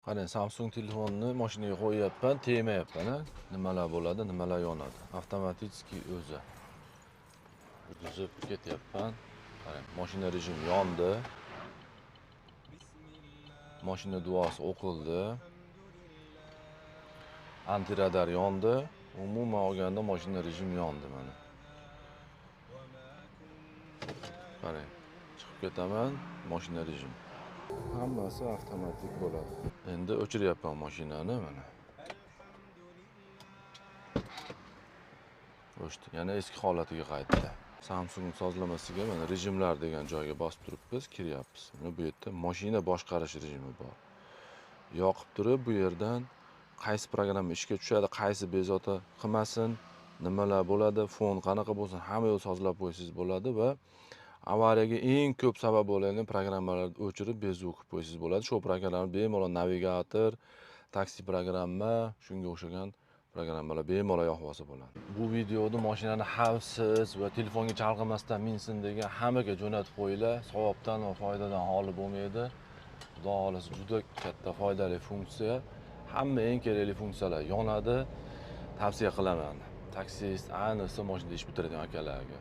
Qarang, Samsung telefonni mashinaga qo'yyapman, tegmayapman, a? Nimalar bo'ladi, nimalar yonadi. Avtomatik o'zi. Buzib ketyapman. Qarang, mashina rejim yondi. Mashina duosi o'qildi. Antiradar yondi. Umuman olganda mashina rejim yondi mana. Qarang, chiqib ketaman, mashina rejim. Hammasi avtomatik bo'ladi. Endi o'chiryapman mashinani mana. O'chdi. Yana eski holatiga qaytdi. Samsung sozlamasiga mana rejimlar degan joyga bosib turibmiz, kiryapmiz. Mana bu yerda mashina boshqarish rejimi bor. Yoqib turib bu yerdan qaysi programma ishga tushadi, qaysi bezovta qilmasin, nimalar bo'ladi, fon qanaqa bo'lsin, hamma yo'l sozlab qo'ysangiz bo'ladi va avariyaga eng ko'p sabab bo'ladigan programmalarni o'chirib, bezovta qilib qo'ysangiz bo'ladi. Shu programmalar bemalol navigator, taksi programma, shunga o'xshagan programmalar bemalol yoqib olsa bo'ladi. Bu videoda mashinani xavfsiz va telefonga chalg'imasdan minsin degan hammaga jo'natib qo'yinglar. Savobdan va foydadan xoli bo'lmaydi. Xudo xohlasa juda katta foydali funksiya. Hamma eng kerakli funksiyalar yonadi. Tavsiya qilaman. Taksist, ayniqsa mashinada ish bitiradigan akalarga.